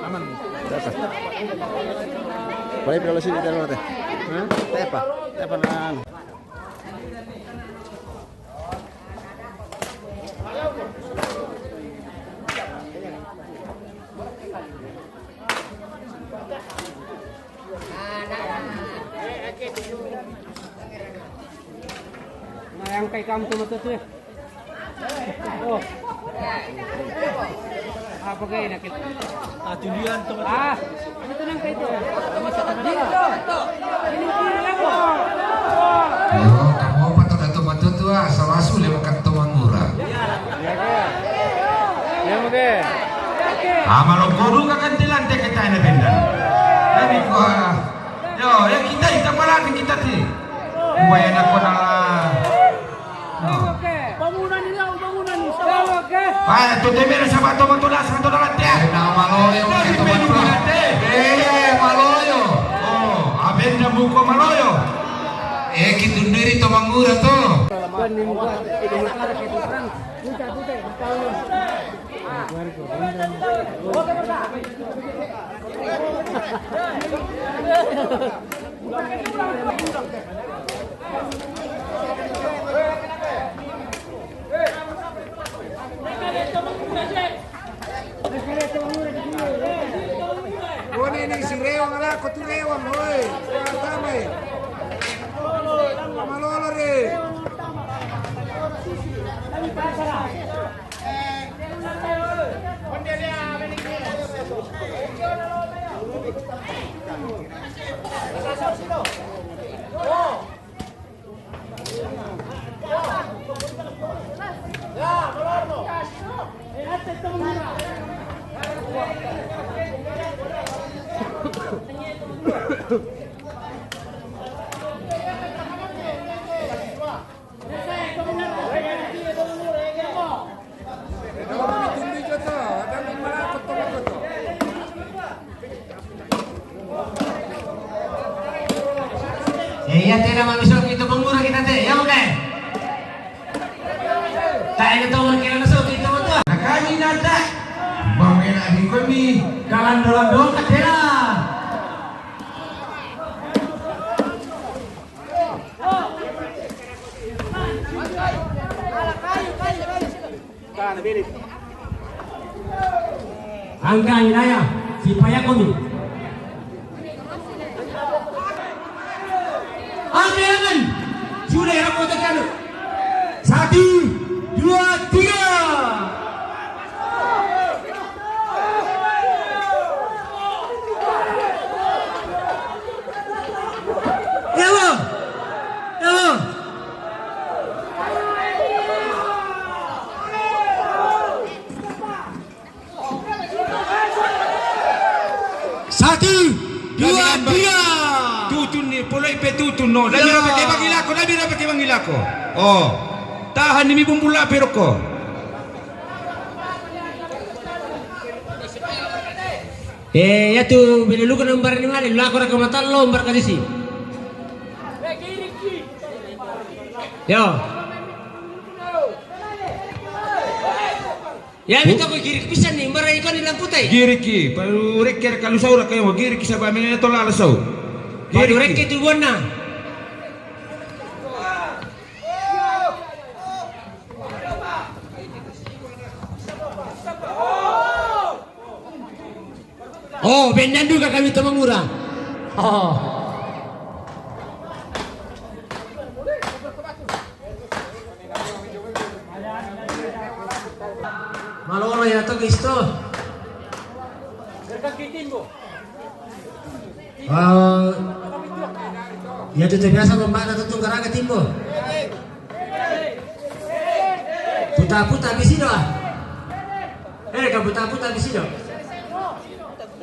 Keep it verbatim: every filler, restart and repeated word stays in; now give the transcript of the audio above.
Aman. Boleh, kalau sini, kita nanti. Hah? Tepa, tepa nang. Nah, yang kayak kamu tuh, tuh, tuh. Oh. Apa kayak enak itu? Ah, tundian tuh. Ah, itu nang kayak itu. Ini tuh, ini tuh, ini tuh. Yo, kamu apa tuh, Dato' Matutua? Sawasu le makan to mangura. Ya, oke. Ah, maloko duka kan tilante kita ini benda. Ini gua. Yo, ya kita, kita malah kita ti. Gua enak kau nala. Yo. Bangunan ini, bangunan ini. Oke. Ay, tu te mira sabato mo tu la sabato la te. Ay, na maloyo. Dari pedu mate. Eh, maloyo. Oh, abenda buko maloyo. Eh, kitundiri to mangura to. Kone ni si Rewang la, ko tu Rewang, oi. Rewang tamai. Malolo re. Eh, iya, tena manusia kita mangura kita te, ya, oke. Tak ada tahu kira masuk kita betul. Nakani nata. Bang enak di kami. Kalan doang doang katela. Angka inaya, si Payakomi. Angka, angka. Sudah ya, kota kanu. Satu, dua, tiga. Ewa! Ewa! Satu, dua, tiga. Tutun ni, poloi pe tutun no. Dami rape ke bangilako, dami rape ke bangilako. Oh. Tahan ni mi bumbula peroko. Eh, ya tu, bila luka nombar ni mali, lako raka matallo, nombar kasisi. Yo. Ya, mi toko giriki pisan ni, nombar ikon ni lamputai. Giriki, paru rekke kalu saura kayo, giriki saba mene tola lasau. Paru rekke tu buanna. Oh, bendan juga kami temangura. Oh. Malolo ya to, guys, to. Eh, ya tu biasa pembana tu garaga timbo. Puta-puta bisi do. Eh, ka puta-puta bisi do.